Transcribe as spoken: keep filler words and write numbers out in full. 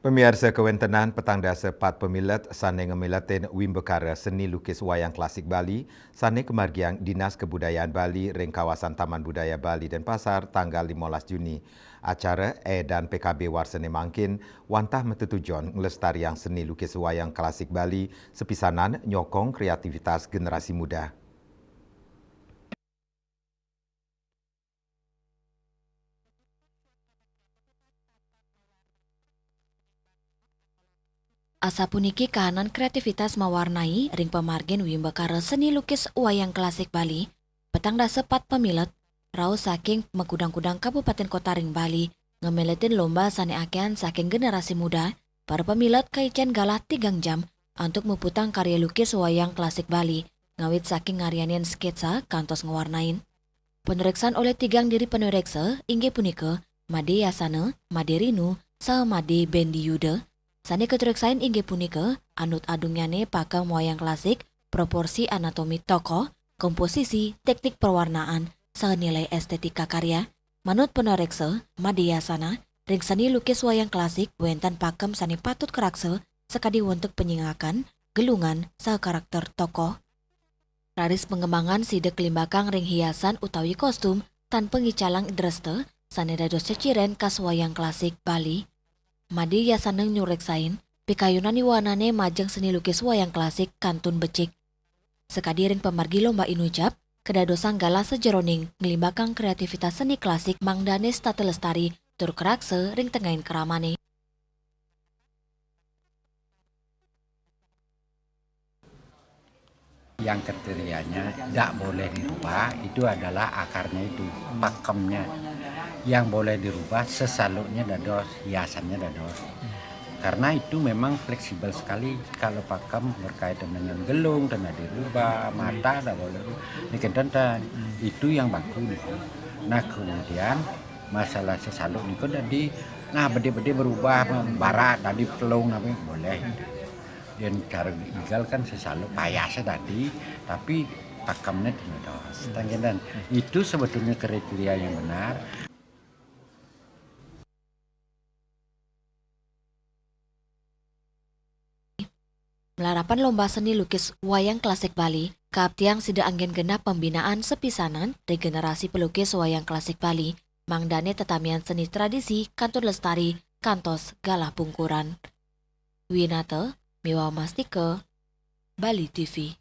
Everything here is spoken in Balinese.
Pamiarsa kawéntenan, petang dasa pat pamilet sané ngamiletin wimbakara seni lukis wayang klasik Bali sané kamargiang Dinas Kabudayaan Bali ring kawasan Taman Budaya Bali Denpasar tanggal limolas Juni. Acara édan P K B warsané mangkin wantah matetujon nglestariang seni lukis wayang klasik Bali, sepisanan nyokong kreativitas generasi muda. Asapuniki kahanan kreativitas mawarnai ring pamargin wimbakara seni lukis wayang klasik Bali, petang dasa pat pamilet, rauh saking makudang-kudang kabupaten kota ring Bali, ngamiletin lomba sané akéhan saking generasi muda, para pamilet kaicén galah tigang jam antuk muputang karya lukis wayang klasik Bali, ngawit saking ngaryanin sketsa kantos ngwarnain. Panuréksan olih tigang diri panuréksa, inggih punika Madé Yasana, Madé Rinu, saha Madé Bendi Yuda. Sané katuréksain inggih punika anut adungnyané pakem wayang klasik, proporsi anatomi tokoh, komposisi, teknik perwarnaan, saha nilai estetika karya. Manut panuréksa, Madé Yasana, ring seni lukis wayang klasik wénten pakem sané patut karaksa sakadi wentuk panyingakan, gelungan, saha karakter tokoh. Raris pangembangan sida kalimbakang ring hiasan utawi kostum tan pangicalang dresta sané dados ceciren khas wayang klasik Bali. Madé Yasana nyuréksain, pikayunan iwanané majeng seni lukis wayang klasik kantun becik. Sakadi ring pamargi lomba inucap, kadadosang galah sajeroning nglimbakang kreativitas seni klasik mangdané setata lestari tur karaksa ring tengahing kramané. Yang kriterianya tidak boleh dirubah, itu adalah akarnya itu, pakemnya. Yang boleh dirubah sesaluknya dados, hiasannya dados. Karena itu memang fleksibel sekali. Kalau pakem berkaitan dengan gelung, kena dirubah, mata tidak boleh. Ini kan tentang itu yang baku nih. Nah, kemudian masalah sesaluk niku tadi, nah, bedi-bedi berubah, barat, tadi telung, tapi boleh. Yang cara igal kan sesaluk payasnya tadi, tapi pakemnya tidak dos. Tangginan. Itu sebetulnya kriteria yang benar. Malarapan lomba seni lukis wayang klasik Bali, kaaptiang sida anggén genah pembinaan sepisanan ring generasi pelukis wayang klasik Bali, mangdané tetamian seni tradisi kantun lestari kantos galah pungkuran. Winata miwah Mastika, Bali T V.